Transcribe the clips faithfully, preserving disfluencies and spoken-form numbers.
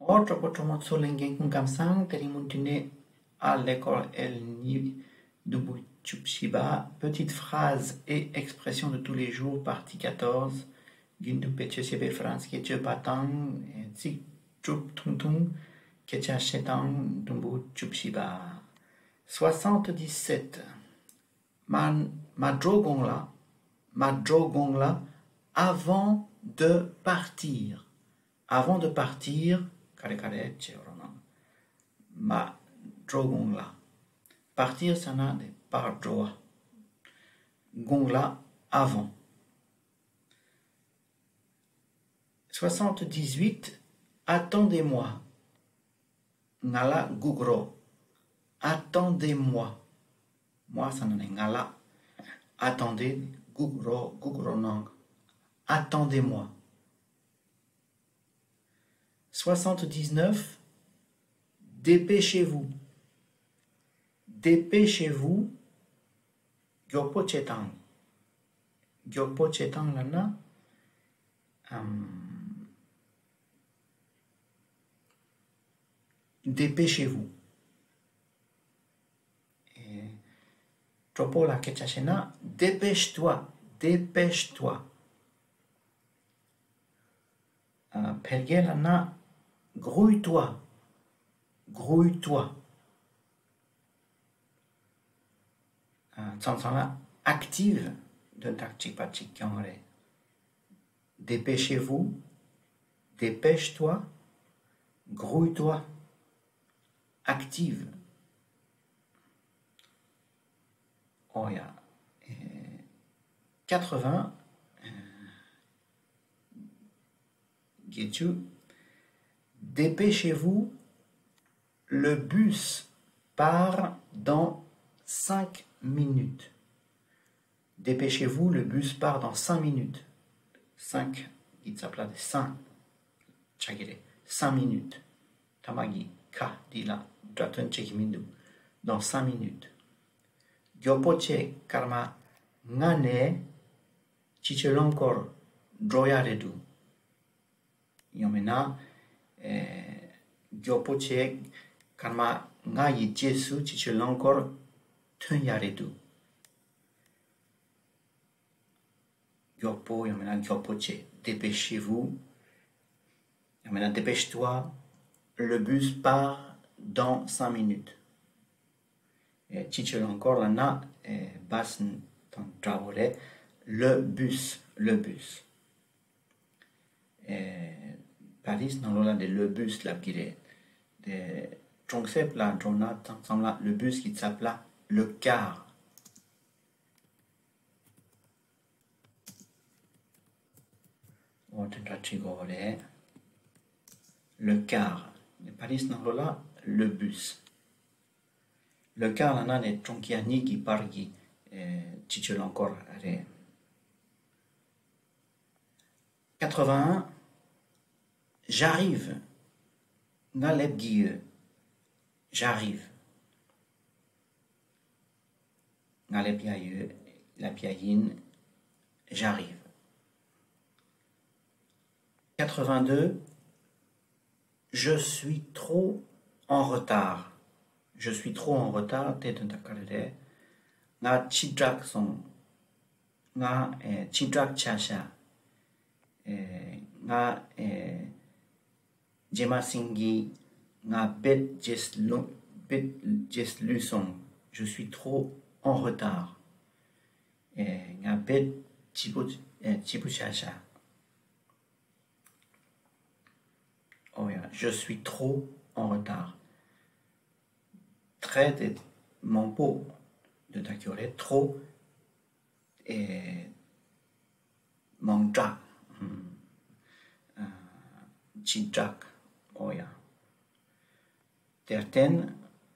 ཨོ་གྲོགས་པོ་གྲོགས་མོ་ཚོ་ལྷན་རྒྱས་སྐུ་ཁམས་བཟང་། དེ་རིང་མུ་མཐུད་ནས་à l'école L གཉིས་བདུན་པོ་བཅུ་བཞི་པ། Petites phrases et expressions de tous les jours, partie quatorze. རྒྱུན་དུ་བེད་སྤྱོད་བྱེད་པའི་ཧྥ་རན་སིའི་སྐད་བརྗོད་པ་དང་ཚིག་གྲུབ་ཐུང་ཐུང་སྐད་ཆ་བཤད་སྟངས། བདུན་པོ་བཅུ་བཞི་པ། soixante-dix-sept. མ་མ་འགྲོ་གོང་ལ། མ་འགྲོ་གོང་ལ། avant de partir. Avant de partir ག་རེ་ག་རེ་བྱེད་རོགས་གནང་། མ་འགྲོ་གོང་ལ། partir ཟེར་ན་ནི་པར་འགྲོ་བ། གོང་ལ། avant. Soixante-dix-huit. Attendez-moi. ང་ལ་སྒུག་རོགས། Attendez-moi. Moi ཟེར་ན་ནི་ང་ལ། Attendez སྒུག་རོགས། སྒུག་རོགས་གནང་། Attendez-moi. Soixante-dix-neuf. Dépêchez-vous. Dépêchez-vous. མགྱོགས་པོ་བྱེད་དང་། མགྱོགས་པོ་བྱེད་དང་ལབ་ན། ཨམ། Dépêchez-vous. ཨེ། གྲོགས་པོ་ལ་སྐད་ཆ་བཤད་ན། Dépêche-toi. Dépêche-toi. ཨ། ཕལ་སྐད་ལབ་ན། Grouille-toi. Grouille-toi. ཨ། མཚམས་མཚམས་ལ་active དོན་དག་གཅིག་པ་གཅིག་རྐྱང་རེད། Dépêchez-vous. Dépêche-toi. Grouille-toi. Active. ཨོ་ཡ། ཨེ། quatre-vingts. ཨེ། བརྒྱད་ཅུ། Dépêchez-vous, le bus part dans cinq minutes. Dépêchez-vous, le bus part dans cinq minutes. Cinq གི་རྩ་བ་ལ་དེ་cinq ཆགས་ཀྱི་རེད། Cinq minutes. ཐ་མ་གི་ཁ་འདི་ལ་སྒྲ་དོན་བྱེད་ཀྱི་མི་འདུག Dans cinq minutes. མགྱོགས་པོ་བྱེད། སྐར་མ་ལྔ་ནས་ཕྱི་ཕྱི་རླངས་འཁོར་འགྲོ་ཡ་རེད་འདུག་ཡང་མིན་ན། ཨེ། མགྱོགས་པོ་བྱེད། སྐར་མ་ལྔ་ཡི་རྗེས་སུ་ཕྱི་ཕྱི་རླངས་འཁོར་ཐོན་ཡ་རེད་འདུག་མགྱོགས་པོ་ཡང་མིན་ན་མགྱོགས་པོ་བྱེད། Dépêchez-vous. ཡང་མིན་ན་dépêche-toi. Le bus part dans cinq minutes. ཨེ། ཕྱི་ཕྱི་རླངས་འཁོར་ལབ་ན། ཨེ། bus དང་འདྲ་བོ་རེད། Le bus. Le bus. ཨེ། པ་རིས་ནང་ལོགས་ལ་འདི་le bus ལབ་ཀྱི་རེད། དེ་གྲོང་གསེབ་ལ་འགྲོ་ན་མཚམས་མཚམས་ལ་le bus གི་རྩ་བ་ལ་le car. འོ་དེ་འདྲ་བྲིས་དགོས་པ་རེད། Le car. པ་རིས་ནང་ལོགས་ལ་le bus. Le car ལབ་ན་ནི་གྲོང་ཁྱེར་གཉིས་ཀྱི་བར་གྱི། ཨེ། ཕྱི་ཕྱི་རླངས་འཁོར་རེད། Quatre-vingts. J'arrive. ང་སླེབས་ཀྱི་ཡོད། J'arrive. ང་སླེབས་ཡ་ཡོད། སླེབས་ཡ་ཡིན། J'arrive. Quatre-vingt-deux. Je suis trop en retard. Je suis trop en retard. དེ་དོན་དག་ག་རེ་རེད། ང་ཕྱི་དྲགས་སོང་། ང་ཨེ་ཕྱི་དྲགས་ཆགས་ཤག་ཨེ་ང་ཨེ་རྗེས་མ་ཟིན་གྱི། ང་རྦད་རྗེས་ལུས། རྦད་རྗེས་ལུས་སོང་། Je suis trop en retard. ཨེ་ང་རྦད་སྐྱིད་པོ་ཨེ་སྐྱིད་པོ་ཆགས་ཤག Oh yeah, je suis trop en retard. Très དེ་མང་པོ་དོན་དག་གི་རེད། trop ཨེ་མང་དྲགས། ཨ་ཕྱི་དྲགས། Oh yeah. དེར་བརྟེན།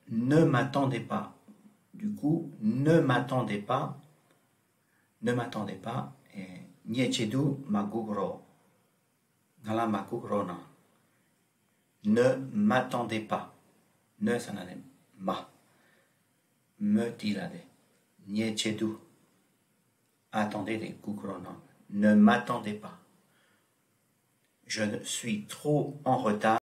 Ne m'attendez pas. Du coup, ne m'attendez pas. Ne m'attendez pas. ཨེ་ངའི་ཆེད་དུ་མ་སྒུག་རོགས། ང་ལ་མ་སྒུག་རོགས་གནང་། Ne m'attendez pas. Ne ཟེར་ན་ནི་མ། Me དེ་ལ་དེ། ངའི་ཆེད་དུ། Attendez དེ་སྒུག་རོགས་གནང་། Ne m'attendez pas. Je suis trop en retard.